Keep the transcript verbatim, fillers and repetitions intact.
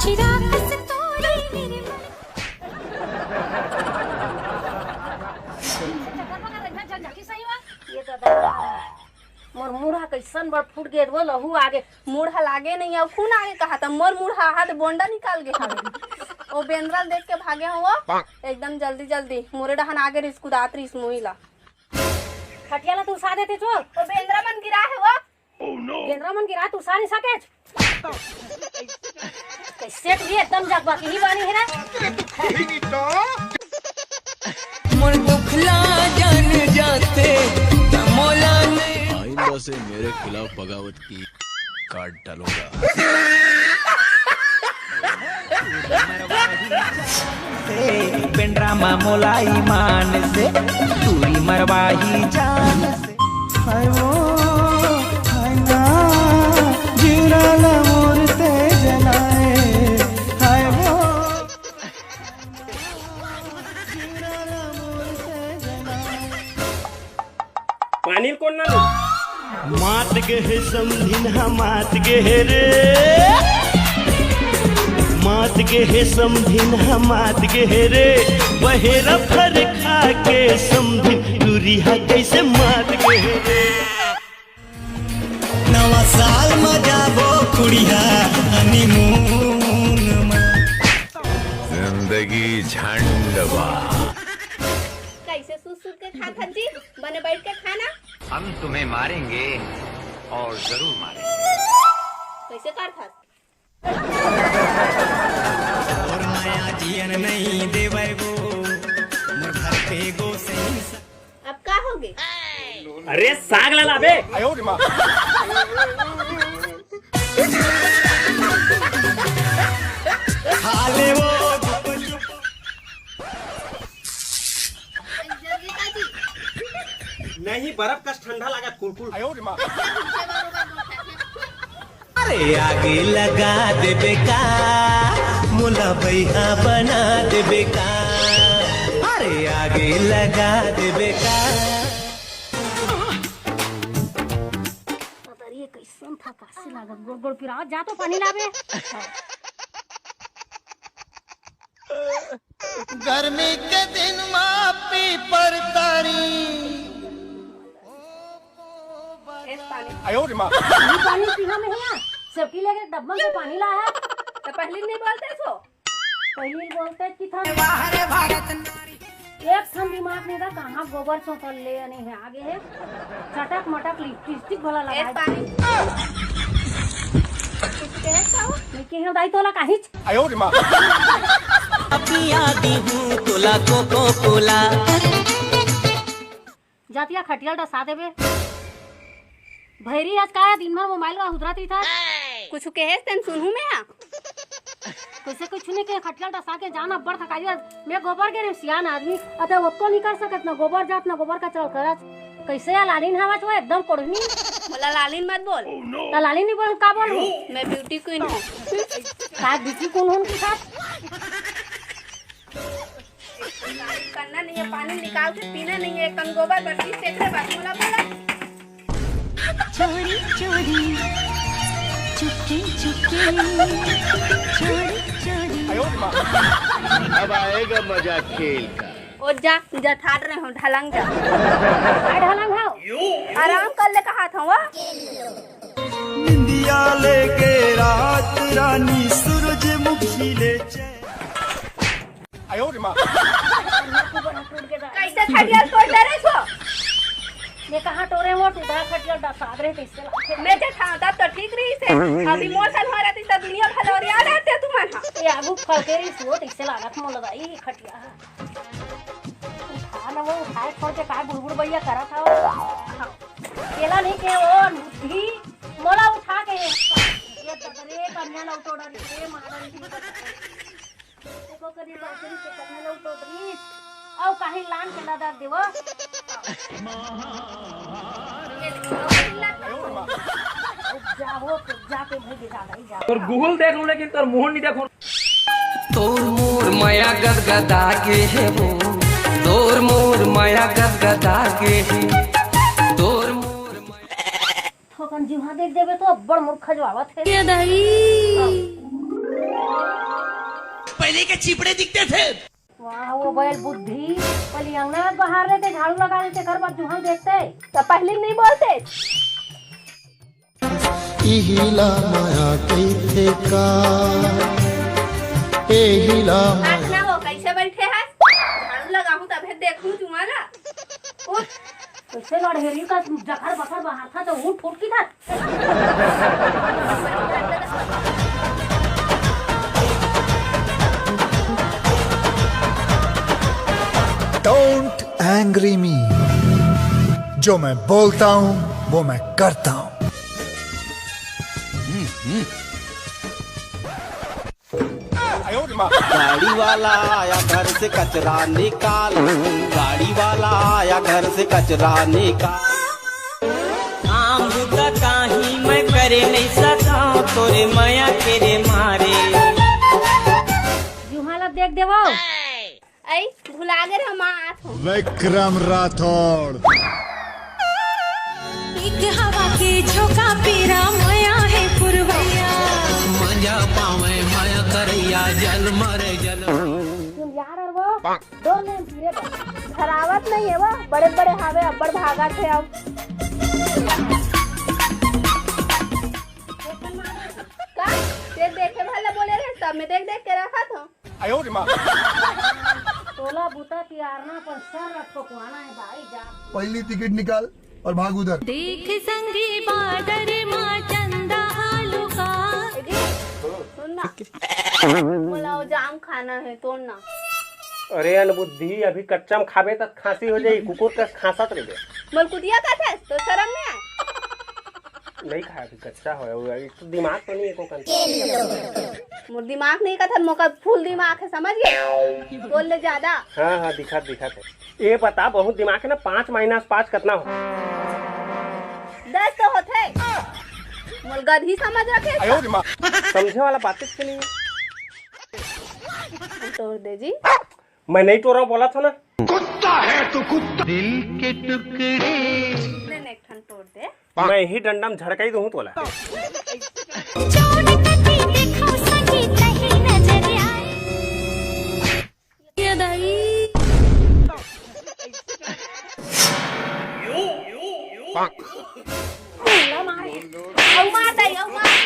चिराग से तोड़ी मेरे मन। ये तो दादा, मोर मुड़ ह कइसन बड़ फूट गे, वो लहू आगे। मुड़ ह लागे नहीं, अउ खून आगे कहा था। मोर मुड़ ह हाथ बोंडा निकाल गे हवे। ओ बेंदरा ल देख के भागे हो वो, एकदम जल्दी जल्दी। मोरे डहन आगे रिस, कुदात रिस मुही ला। खटिया ला तू उसा देते चो। ओ बेंदरा मन गिरा है वो। बेंदरा मन गिरा, तू उसा नहीं सके। कैसे भी एकदम जगवा की नहीं बानी है रे। मोर दुखला जान जाते, त मोला नहीं। आइंदा से मेरे खिलाफ बगावत की काट डालूंगा। से बेंदरा मा मोला ईमान से, तूरी मरवाही जान से। हाय वो, हाय ना, जीवरा ला मोर ते जलाए। हाय वो, जीवरा ला मोर ते जलाए। पानी ल कोन ना लू? मात गे हे समधिन ह, मात गे हे रे। मात गे हे समधिन ह, मात गे हे रे। बहेरा फर खा के समधिन टूरी ह कइसे मात गे हे रे। नवा साल म जाबो कुड़िया honeymoon म। जिंदगी झंड बा। कैसे सूत सूत के खात हन जी? बने बैठ के खाना। हम तुम्हें मारेंगे और जरूर मारेंगे। कैसे कर खात? और माया जियन नहीं देवर वो, मोर घर पे गो सही सा। अब का हो गे? अरे साग ला लाबे। खा ले वो। नहीं, बर्फ कस ठंडा लागत, कुलकुल। अरे आगे लगा देबे का, मोला बइहा बना देबे का। अरे आगे लगा देबे का। अरे ये कैसन था, कासे लागत, गोड़ गोड़ पिरावत, जा तो पानी लाबे। गर्मी के दिन मा पीपर तारी। ए पानी। आयो रे माँ। ये पानी पीहा में हिया, सेवकी लेके डब्बा से पानी ला है। तो पहली नहीं बोलते सो। पहली बोलते कि था। एक ठन दिमाग नहीं था, कहाँ गोबर चौपल ले आने हैं, आगे है। चटक मटक लिपस्टिक भला ए लगा। पानी। किसी के है क्या वो? नहीं के है दाई तोला काहीच। आयो रे माँ। पिया दी हूँ तोला कोको कोला। जातिया खटिया डसा देबे। भैरी आज का दिन भर मोबाइल मा हुदरत रही था। कुछ कहे तेन सुनहू में हा। कैसे कुछ नहीं कहे, खटिया डसा के जान अब्बड़ थकाई है। मैं गोबर के रे सियान आदमी, अते ओतको नहीं कर सकत ना गोबर जात ना गोबर का चल करत। कैसे या लालिन हवत वो एकदम कोढ़नी। मोला लालिन मत बोल। ता लालिन नहीं बोल, का बोलूं? मैं beauty queen हूँ। का beauty queen हूँ उनके साथ? करना नहीं है, पानी निकाल के पीना नहीं है, कम गोबर बरसी से एकरे बाद मोला बोला। चोरी चोरी, चुपके चुपके, चोरी चोरी। अब आएगा मजा खेल का। ओ जा, जा ठाट रहे हो, ढलंग जा। काय ढलंग हो? आराम कर ले कहा था वो। निंदिया लेके रात रानी सूरजमुखी ले चैन। आयो रे माँ। कैसे खटिया तोड़ डरे छो? ये कहाँ टोरे वो टूटा खटिया डसा दे रहे तैसे लागे। मैं जे था तब तो ठीक रही से। अभी मोर सन हो रहती सब दुनिया भलोरिया रहते तुमन हा। ये आगू फल के रही सो तैसे लागत मोला दाई खटिया। उठा ना वो, उठाए छोड़ के काय बुड़बुड़ भैया करा था वो। केला नहीं के वो भी मोला उठा के। ये ददरे कन्या लौटोड़ा रे मारन। एको करी बाकरी के कन्या लौटोड़ा रे। औ काहे लान के लदा देव। जाओ तो जाके भाई जा भाई जा। तोर गुहुल देख लूं लेकिन तोर मुंह नहीं देखो। तोर मोर मया गदगदा के हे वो, तोर मोर मया गदगदा के हे, तोर मोर मया। थोकन जिहा देख देबे तो अब्बड़ मोर खजवावत हे। ये दही। लेके चिपड़े दिखते थे। वाह, वो बैल बुद्धि, पहले अंगना बहार लेते, झाड़ू लगा लेते, घर पर जुहान देखते। तो पहले नहीं बोलते। इहिला माया कहिथे का, एहिला माया। ना हो, कैसे बैठे हैं? झाड़ू लगाऊं तभे देखूं तुम्हारा। उठ। कैसे लड़हेरी का जखर बखर बहार था तो उठ उठ की था। Don't angry me। जो मैं बोलता हूँ, वो मैं करता हूँ। गाड़ी वाला आया घर से कचरा निकाल, गाड़ी वाला आया घर से कचरा निकाल। काम बुता काही मैं करे नहीं सकाओ, तोरे मया के रे मारे। जुहान ला देख देवो। ऐ, भुला गे रे, माँ आत हो। विक्रम राठौड़। एक हवा के झोंका पेरा मया है पुरवैया। मजा पावे मया करैया, जल मरे जल। तुम यार और वो दो ने पीरे पर धरावत नहीं है वो, बड़े बड़े हावे, अब्बड़ भागत है अब। का? ते देखे भला बोले रहे, सब में देख देख के रखा था। तोला बुता तियारना पर सर रखो कुआना है भाई जा। पहली टिकट निकाल और भाग उधर। देख संगी बादर मा चंदा आलू का। ए जी, सुन ना। मोला वो जाम खाना है, तोड़ ना। अरे अनबुद्धि, अभी कच्चा में खाबे त खांसी हो जाई, कुकुर का खांसत रहिबे। मलकुदिया का थे, तो शर्म नहीं आए? नहीं खाया अभी, कच्चा हो, अभी तो दिमाग तो नहीं है कोकन। मोर दिमाग नहीं कथा, मोका फुल दिमाग है, समझ गए? बोल ले ज्यादा। हाँ, हाँ, दिखत, दिखत है। ये बता, बहुत दिमाग है ना, पाँच माइनस पाँच कितना हो? दस तो होथे। मोल गधी समझ रखे। समझे वाला बात तो नहीं है। तोड़ दे जी। मैं नहीं तोड़ रहा हूँ, बोला था ना। कुत्ता है तू, कुत्ता। दिल के टुकड़े। ले, ले, एक ठन तोड़ दे। मैं ही डंडा में झड़काई दूँ तोला। चोट कटी देखो सजी कहीं नजर आए। ये दाई। अउ मार दाई, अउ मार।